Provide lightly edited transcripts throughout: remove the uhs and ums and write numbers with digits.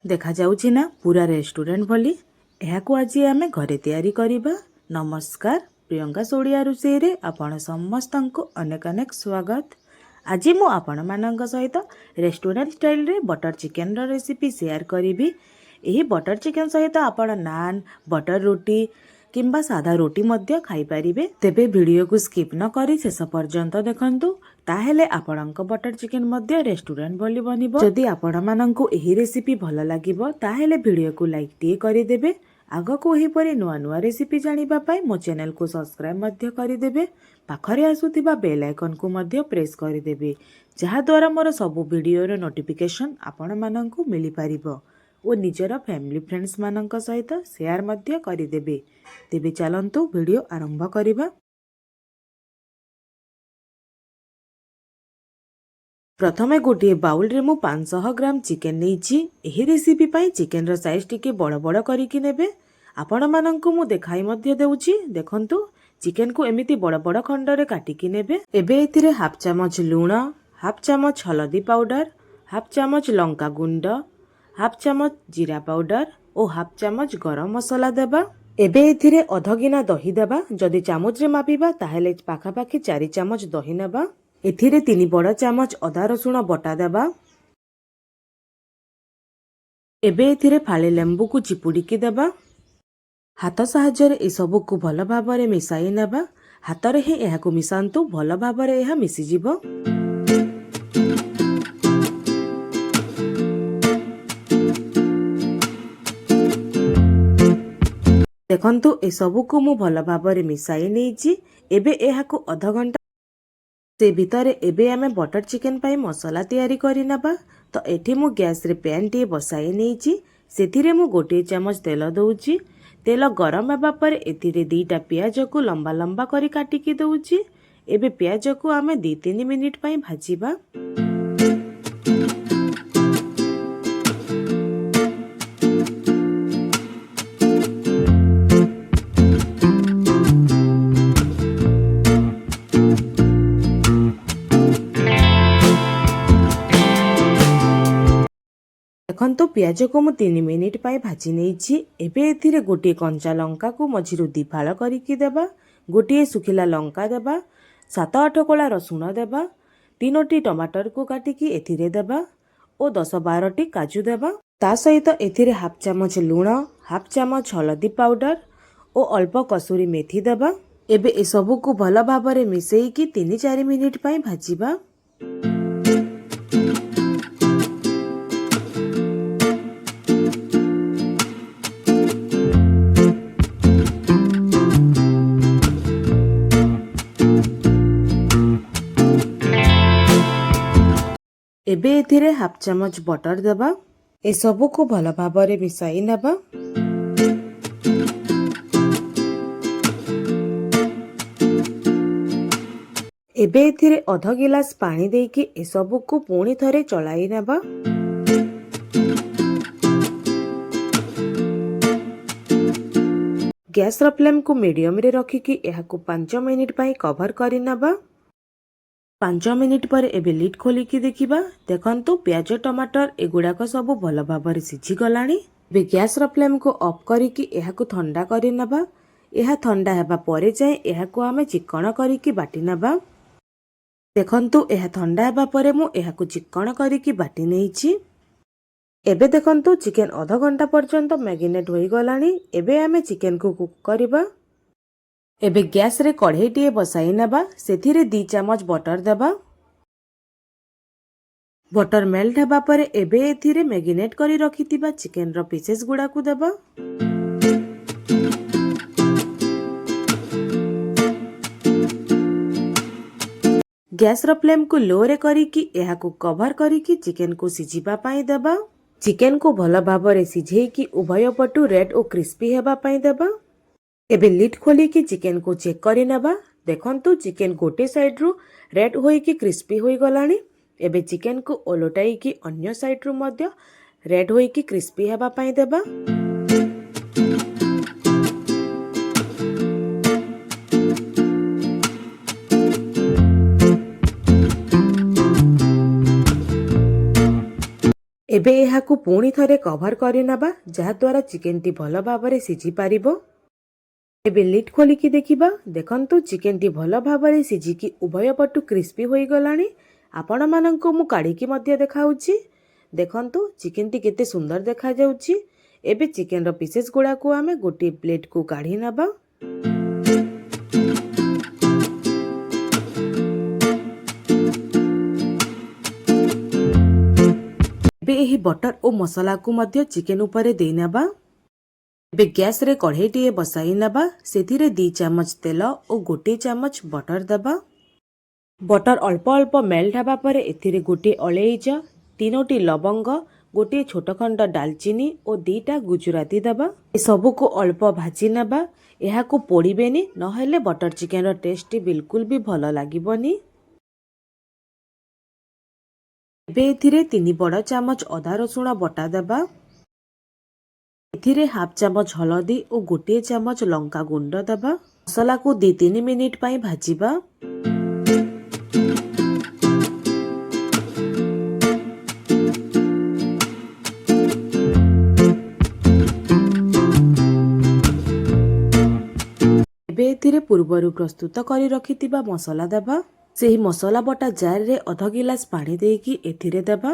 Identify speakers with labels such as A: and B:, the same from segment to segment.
A: ଦେଖାଯାଉଛି ନା ପୁରା ରେଷ୍ଟୁରାଣ୍ଟ ଭଳି? ଏହାକୁ ଆଜି ଆମେ ଘରେ ତିଆରି କରିବା। ନମସ୍କାର, ପ୍ରିୟଙ୍କା ଓଡ଼ିଆ ରୋଷେଇରେ ଆପଣ ସମସ୍ତଙ୍କୁ ଅନେକ ଅନେକ ସ୍ୱାଗତ। ଆଜି ମୁଁ ଆପଣମାନଙ୍କ ସହିତ ରେଷ୍ଟୁରାଣ୍ଟ ଷ୍ଟାଇଲରେ ବଟର ଚିକେନର ରେସିପି ସେୟାର କରିବି। ଏହି ବଟର ଚିକେନ ସହିତ ଆପଣ ନାନ୍, ବଟର ରୁଟି କିମ୍ବା ସାଧା ରୁଟି ମଧ୍ୟ ଖାଇପାରିବେ। ତେବେ ଭିଡ଼ିଓକୁ ସ୍କିପ୍ ନ କରି ଶେଷ ପର୍ଯ୍ୟନ୍ତ ଦେଖନ୍ତୁ, ତାହେଲେ ଆପଣଙ୍କ ବଟର ଚିକେନ ମଧ୍ୟ ରେଷ୍ଟୁରାଣ୍ଟ ଭଳି ବନିବ। ଯଦି ଆପଣମାନଙ୍କୁ ଏହି ରେସିପି ଭଲ ଲାଗିବ, ତାହେଲେ ଭିଡ଼ିଓକୁ ଲାଇକ୍ ଟିଏ କରିଦେବେ। ଆଗକୁ ଏହିପରି ନୂଆ ନୂଆ ରେସିପି ଜାଣିବା ପାଇଁ ମୋ ଚ୍ୟାନେଲକୁ ସବସ୍କ୍ରାଇବ୍ ମଧ୍ୟ କରିଦେବେ। ପାଖରେ ଆସୁଥିବା ବେଲ୍ ଆଇକନ୍କୁ ମଧ୍ୟ ପ୍ରେସ୍ କରିଦେବେ, ଯାହାଦ୍ୱାରା ମୋର ସବୁ ଭିଡ଼ିଓର ନୋଟିଫିକେସନ୍ ଆପଣମାନଙ୍କୁ ମିଳିପାରିବ ଓ ନିଜର ଫ୍ୟାମିଲି ଫ୍ରେଣ୍ଡସ୍ମାନଙ୍କ ସହିତ ସେୟାର ମଧ୍ୟ କରିଦେବେ। ତେବେ ଚାଲନ୍ତୁ, ଭିଡ଼ିଓ ଆରମ୍ଭ କରିବା। ପ୍ରଥମେ ଗୋଟିଏ ବାଉଲରେ ମୁଁ 500 ଗ୍ରାମ ଚିକେନ ନେଇଛି। ଏହି ରେସିପି ପାଇଁ ଚିକେନର ସାଇଜ୍ ଟିକେ ବଡ଼ ବଡ଼ କରିକି ନେବେ। ଆପଣମାନଙ୍କୁ ମୁଁ ଦେଖାଇ ମଧ୍ୟ ଦେଉଛି। ଦେଖନ୍ତୁ, ଚିକେନକୁ ଏମିତି ବଡ଼ ବଡ଼ ଖଣ୍ଡରେ କାଟିକି ନେବେ। ଏବେ ଏଥିରେ ହାଫ୍ ଚାମଚ ଲୁଣ, ହାଫ୍ ଚାମଚ ହଳଦୀ ପାଉଡର, ହାଫ୍ ଚାମଚ ଲଙ୍କା ଗୁଣ୍ଡ, ହାଫ୍ ଚାମଚ ଜିରା ପାଉଡର ଓ ହାଫ୍ ଚାମଚ ଗରମ ମସଲା ଦେବା। ଏବେ ଏଥିରେ ଅଧ ଗିନା ଦହି ଦେବା। ଯଦି ଚାମଚରେ ମାପିବା, ତାହେଲେ ପାଖାପାଖି 4 ଚାମଚ ଦହି ନେବା। ଏଥିରେ 3 ବଡ଼ ଚାମଚ ଅଦା ରସୁଣ ବଟା ଦେବା। ଏବେ ଏଥିରେ ଫାଳେ ଲେମ୍ବୁକୁ ଚିପୁଡ଼ିକି ଦେବା। ହାତ ସାହାଯ୍ୟରେ ଏସବୁକୁ ଭଲ ଭାବରେ ମିଶାଇ ନେବା। ହାତରେ ହିଁ ଏହାକୁ ମିଶାନ୍ତୁ, ଭଲ ଭାବରେ ଏହା ମିଶିଯିବ। ଦେଖନ୍ତୁ, ଏସବୁକୁ ମୁଁ ଭଲ ଭାବରେ ମିଶାଇ ନେଇଛି। ଏବେ ଏହାକୁ ଅଧଘଣ୍ଟା ସେ ଭିତରେ ଏବେ ଆମେ ବଟର ଚିକେନ ପାଇଁ ମସଲା ତିଆରି କରିନେବା। ତ ଏଠି ମୁଁ ଗ୍ୟାସରେ ପ୍ୟାନ୍ଟିଏ ବସାଇ ନେଇଛି। ସେଥିରେ ମୁଁ 1 ଚାମଚ ତେଲ ଦେଉଛି। ତେଲ ଗରମ ହେବା ପରେ ଏଥିରେ 2ଟା ପିଆଜକୁ ଲମ୍ବା ଲମ୍ବା କରି କାଟିକି ଦେଉଛି। ଏବେ ପିଆଜକୁ ଆମେ 2-3 ମିନିଟ୍ ପାଇଁ ଭାଜିବା। ଦେଖନ୍ତୁ, ପିଆଜକୁ ମୁଁ 3 ମିନିଟ୍ ପାଇଁ ଭାଜି ନେଇଛି। ଏବେ ଏଥିରେ ଗୋଟିଏ କଞ୍ଚା ଲଙ୍କାକୁ ମଝିରୁ ଦି ଫାଳ କରିକି ଦେବା, ଗୋଟିଏ ଶୁଖିଲା ଲଙ୍କା ଦେବା, 7-8 କୋଳା ରସୁଣ ଦେବା, ତିନୋଟି ଟମାଟରକୁ କାଟିକି ଏଥିରେ ଦେବା ଓ 10-12ଟି କାଜୁ ଦେବା। ତା ସହିତ ଏଥିରେ ହାଫ୍ ଚାମଚ ଲୁଣ, ହାଫ୍ ଚାମଚ ହଳଦୀ ପାଉଡର ଓ ଅଳ୍ପ କସୁରୀ ମେଥି ଦେବା। ଏବେ ଏସବୁକୁ ଭଲ ଭାବରେ ମିଶେଇକି 3-4 ମିନିଟ୍ ପାଇଁ ଭାଜିବା। ଏବେ ଏଥିରେ ହାଫ୍ ଚାମଚ ବଟର ଦେବା। ଏସବୁକୁ ଭଲ ଭାବରେ ମିଶାଇ ନେବା। ଏବେ ଏଥିରେ ଅଧ ଗିଲାସ ପାଣି ଦେଇକି ଏସବୁକୁ ପୁଣି ଥରେ ଚଳାଇ ନେବା। ଗ୍ୟାସର ଫ୍ଲେମ୍କୁ ମିଡ଼ିୟମରେ ରଖିକି ଏହାକୁ 5 ମିନିଟ୍ ପାଇଁ କଭର କରିନେବା। 5 ମିନିଟ୍ ପରେ ଏବେ ଲିଡ୍ ଖୋଲିକି ଦେଖିବା। ଦେଖନ୍ତୁ, ପିଆଜ, ଟମାଟର ଏଗୁଡ଼ାକ ସବୁ ଭଲ ଭାବରେ ସିଝିଗଲାଣି। ଏବେ ଗ୍ୟାସର ଫ୍ଲେମ୍କୁ ଅଫ୍ କରିକି ଏହାକୁ ଥଣ୍ଡା କରିନେବା। ଏହା ଥଣ୍ଡା ହେବା ପରେ ଯାଏଁ ଏହାକୁ ଆମେ ଚିକ୍କଣ କରିକି ବାଟି ନେବା। ଦେଖନ୍ତୁ, ଏହା ଥଣ୍ଡା ହେବା ପରେ ମୁଁ ଏହାକୁ ଚିକ୍କଣ କରିକି ବାଟି ନେଇଛି। ଏବେ ଦେଖନ୍ତୁ, ଚିକେନ ଅଧ ଘଣ୍ଟା ପର୍ଯ୍ୟନ୍ତ ମ୍ୟାରିନେଟ୍ ହୋଇଗଲାଣି। ଏବେ ଆମେ ଚିକେନକୁ କୁକ୍ କରିବା। ଏବେ ଗ୍ୟାସରେ କଢ଼େଇଟିଏ ବସାଇ ନେବା। ସେଥିରେ 2 ଚାମଚ ବଟର ଦେବା। ବଟର ମେଲ୍ଟ ହେବା ପରେ ଏବେ ଏଥିରେ ମ୍ୟାରିନେଟ୍ କରି ରଖିଥିବା ଚିକେନର ପିସେସ୍ ଗୁଡ଼ାକୁ ଦେବା। ଗ୍ୟାସର ଫ୍ଲେମ୍କୁ ଲୋରେ କରିକି ଏହାକୁ କଭର କରିକି ଚିକେନକୁ ସିଝିବା ପାଇଁ ଦେବା। ଚିକେନକୁ ଭଲ ଭାବରେ ସିଝେଇକି ଉଭୟ ପଟୁ ରେଡ୍ ଓ କ୍ରିସ୍ପି ହେବା ପାଇଁ ଦେବା। ଏବେ ଲିଡ୍ ଖୋଲିକି ଚିକେନକୁ ଚେକ୍ କରିନେବା। ଦେଖନ୍ତୁ, ଚିକେନ ଗୋଟେ ସାଇଡ୍ରୁ ରେଡ୍ ହୋଇକି କ୍ରିସ୍ପି ହୋଇଗଲାଣି। ଏବେ ଚିକେନକୁ ଓଲଟାଇକି ଅନ୍ୟ ସାଇଡ୍ରୁ ମଧ୍ୟ ରେଡ୍ ହୋଇକି କ୍ରିସ୍ପି ହେବା ପାଇଁ ଦେବା। ଏବେ ଏହାକୁ ପୁଣି ଥରେ କଭର କରିନେବା, ଯାହାଦ୍ୱାରା ଚିକେନଟି ଭଲ ଭାବରେ ସିଝି ପାରିବ। ଏବେ ଲିଡ୍ ଖୋଲିକି ଦେଖିବା। ଦେଖନ୍ତୁ, ଚିକେନଟି ଭଲ ଭାବରେ ସିଝିକି ଉଭୟ ପଟୁ କ୍ରିସ୍ପି ହୋଇଗଲାଣି। ଆପଣମାନଙ୍କୁ ମୁଁ କାଢ଼ିକି ମଧ୍ୟ ଦେଖାଉଛି। ଦେଖନ୍ତୁ, ଚିକେନଟି କେତେ ସୁନ୍ଦର ଦେଖାଯାଉଛି। ଏବେ ଚିକେନର ପିସେସ୍ ଗୁଡ଼ାକୁ ଆମେ ଗୋଟିଏ ପ୍ଲେଟକୁ କାଢ଼ି ନେବା। ଏବେ ଏହି ବଟର ଓ ମସଲାକୁ ମଧ୍ୟ ଚିକେନ ଉପରେ ଦେଇନେବା। ଏବେ ଗ୍ୟାସରେ କଢ଼େଇଟିଏ ବସାଇ ନେବା। ସେଥିରେ 2 ଚାମଚ ତେଲ ଓ 1 ଚାମଚ ବଟର ଦେବା। ବଟର ଅଳ୍ପ ଅଳ୍ପ ମେଲ୍ଟ ହେବା ପରେ ଏଥିରେ ଗୋଟିଏ ଅଳେଇଚ, ତିନୋଟି ଲବଙ୍ଗ, ଗୋଟିଏ ଛୋଟ ଖଣ୍ଡ ଡାଲଚିନି ଓ 2ଟା ଗୁଜୁରାତି ଦେବା। ଏସବୁକୁ ଅଳ୍ପ ଭାଜି ନେବା। ଏହାକୁ ପୋଡ଼ିବେନି, ନହେଲେ ବଟର ଚିକେନର ଟେଷ୍ଟଟି ବିଲକୁଲ ବି ଭଲ ଲାଗିବନି। ଏବେ ଏଥିରେ 3 ବଡ଼ ଚାମଚ ଅଦା ରସୁଣ ବଟା ଦେବା। ଏଥିରେ ହାଫ୍ ଚାମଚ ହଳଦୀ ଓ 1 ଚାମଚ ଲଙ୍କା ଗୁଣ୍ଡ ଦେବା। ମସଲାକୁ 2-3 ମିନିଟ୍ ପାଇଁ ଭାଜିବା। ଏବେ ଏଥିରେ ପୂର୍ବରୁ ପ୍ରସ୍ତୁତ କରି ରଖିଥିବା ମସଲା ଦେବା। ସେହି ମସଲା ବଟା ଜାରରେ ଅଧ ଗିଲାସ ପାଣି ଦେଇକି ଏଥିରେ ଦେବା।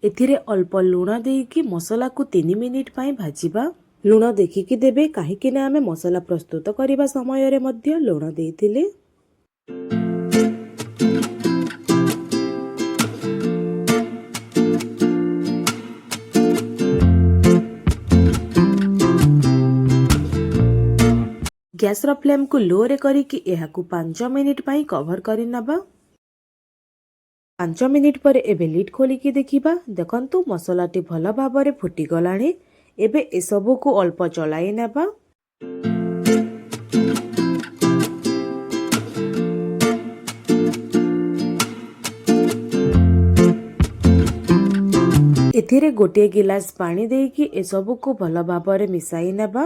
A: ଏଥିରେ ଅଳ୍ପ ଲୁଣ ଦେଇକି ମସଲାକୁ 3 ମିନିଟ୍ ପାଇଁ ଭାଜିବା। ଲୁଣ ଦେଖିକି ଦେବେ, କାହିଁକି ନା ଆମେ ମସଲା ପ୍ରସ୍ତୁତ କରିବା ସମୟରେ ମଧ୍ୟ ଲୁଣ ଦେଇଥିଲେ। ଗ୍ୟାସର ଫ୍ଲେମ୍କୁ ଲୋରେ କରିକି ଏହାକୁ 5 ମିନିଟ୍ ପାଇଁ କଭର କରିନେବା। 5 ମିନିଟ୍ ପରେ ଏବେ ଲିଡ୍ ଖୋଲିକି ଦେଖିବା। ଦେଖନ୍ତୁ, ମସଲାଟି ଭଲ ଭାବରେ ଫୁଟିଗଲାଣି। ଏବେ ଏସବୁକୁ ଅଳ୍ପ ଚଳାଇ ନେବା। ଏଥିରେ 1 ଗିଲାସ ପାଣି ଦେଇକି ଏସବୁକୁ ଭଲ ଭାବରେ ମିଶାଇ ନେବା।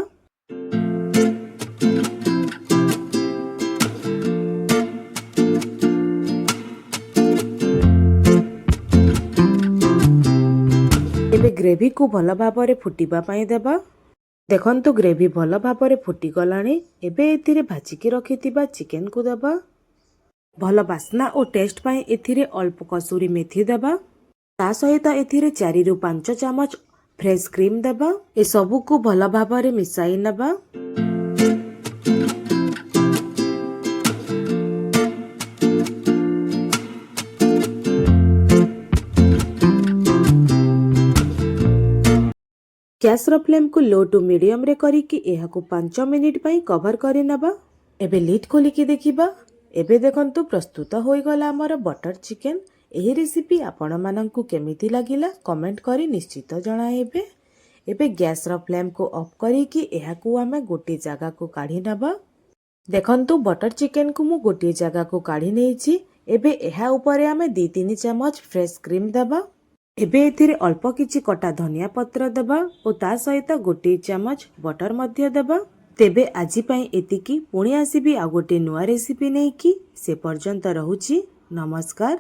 A: ଏବେ ଗ୍ରେଭିକୁ ଭଲ ଭାବରେ ଫୁଟିବା ପାଇଁ ଦେବା। ଦେଖନ୍ତୁ, ଗ୍ରେଭି ଭଲ ଭାବରେ ଫୁଟିଗଲାଣି। ଏବେ ଏଥିରେ ଭାଜିକି ରଖିଥିବା ଚିକେନକୁ ଦେବା। ଭଲ ବାସ୍ନା ଓ ଟେଷ୍ଟ ପାଇଁ ଏଥିରେ ଅଳ୍ପ କସୁରୀ ମେଥି ଦେବା। ତା ସହିତ ଏଥିରେ 4ରୁ 5 ଚାମଚ ଫ୍ରେଶ୍ କ୍ରିମ୍ ଦେବା। ଏସବୁକୁ ଭଲ ଭାବରେ ମିଶାଇ ନେବା। ଗ୍ୟାସର ଫ୍ଲେମ୍କୁ ଲୋ ଟୁ ମିଡ଼ିୟମରେ କରିକି ଏହାକୁ 5 ମିନିଟ୍ ପାଇଁ କଭର କରିନେବା। ଏବେ ଲିଡ୍ ଖୋଲିକି ଦେଖିବା। ଏବେ ଦେଖନ୍ତୁ, ପ୍ରସ୍ତୁତ ହୋଇଗଲା ଆମର ବଟର ଚିକେନ। ଏହି ରେସିପି ଆପଣମାନଙ୍କୁ କେମିତି ଲାଗିଲା, କମେଣ୍ଟ କରି ନିଶ୍ଚିତ ଜଣାଇବେ। ଏବେ ଗ୍ୟାସର ଫ୍ଲେମ୍କୁ ଅଫ୍ କରିକି ଏହାକୁ ଆମେ ଗୋଟିଏ ଜାଗାକୁ କାଢ଼ି ନେବା। ଦେଖନ୍ତୁ, ବଟର ଚିକେନକୁ ମୁଁ ଗୋଟିଏ ଜାଗାକୁ କାଢ଼ି ନେଇଛି। ଏବେ ଏହା ଉପରେ ଆମେ 2-3 ଚାମଚ ଫ୍ରେଶ୍ କ୍ରିମ୍ ଦେବା। ଏବେ ଏଥିରେ ଅଳ୍ପ କିଛି କଟା ଧନିଆ ପତ୍ର ଦେବା ଓ ତା ସହିତ 1 ଚାମଚ ବଟର ମଧ୍ୟ ଦେବା। ତେବେ ଆଜି ପାଇଁ ଏତିକି। ପୁଣି ଆସିବି ଆଉ ଗୋଟିଏ ନୂଆ ରେସିପି ନେଇକି। ସେ ପର୍ଯ୍ୟନ୍ତ ରହୁଛି, ନମସ୍କାର।